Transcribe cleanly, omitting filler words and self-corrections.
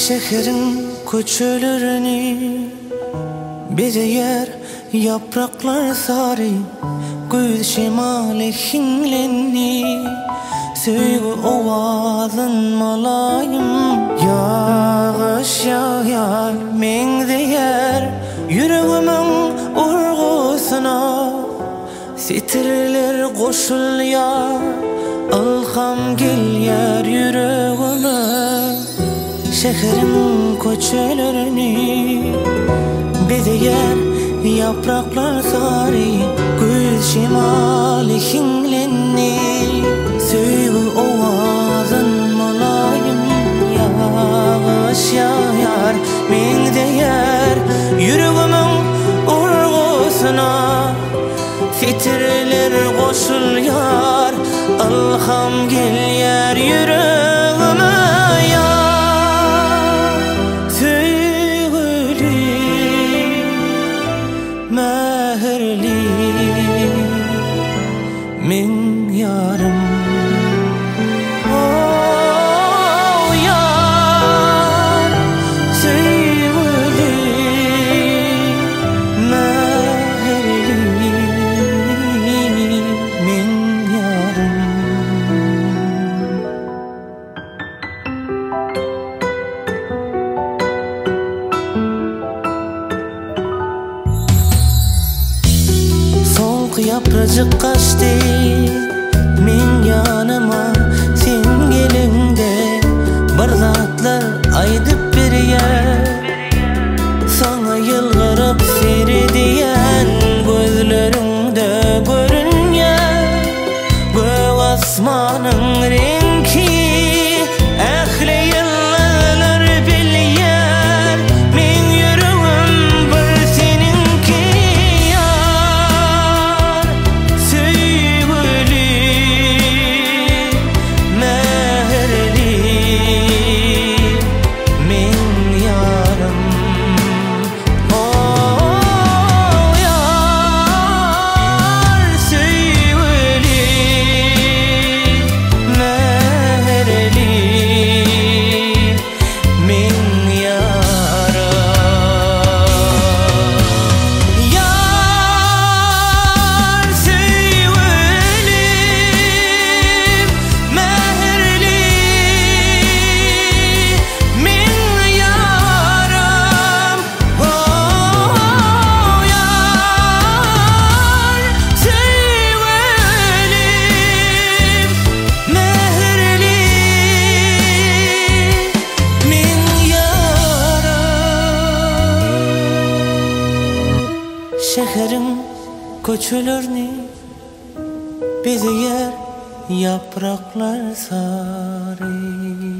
Şäheriň köçelerini bezeýär ýapraklar sary, Güýz şemaly hiňlendi, söýgi owazyn mylaýym. Ýagyş ýagýar, meňzeýär ýüregimiň urgusyna, Setirler goşulýar, ylham gelýär ýüregime. Şäheriň köçelerini bezeýär ýapraklar sary, Güýz şemaly hiňlendi, söýgi owazyn mylaýym. Ýagyş ýagýar, meňzeýär ýüregimiň urgusyna. Setirler goşulýar, ylham gelýär ýüregime ýar. Söýgüli, mähirli meň ýarym. Oh, ýar, söýgüli, mähirli meň ýarym. Soňky ýaprajyk gaçdy meň ýanyma sen geleňde bir zatlar aýdyp berýär. Saňa ýylgyryp seredýän gözleriňde görünýär gök asmanyň reňki. Ähli ýyldyzlar bilýär meň ýüregim bir seniňki ýar. Söýgüli, mähirli meň ýarym. Oh, ýar, söýgüli, mähirli meň ýarym. Ýar, söýgüli, mähirli meň ýarym. Oh, ýar, söýgüli, mähirli meň ýarym. Şäheriň köçelerini bezeýär ýapraklar sary.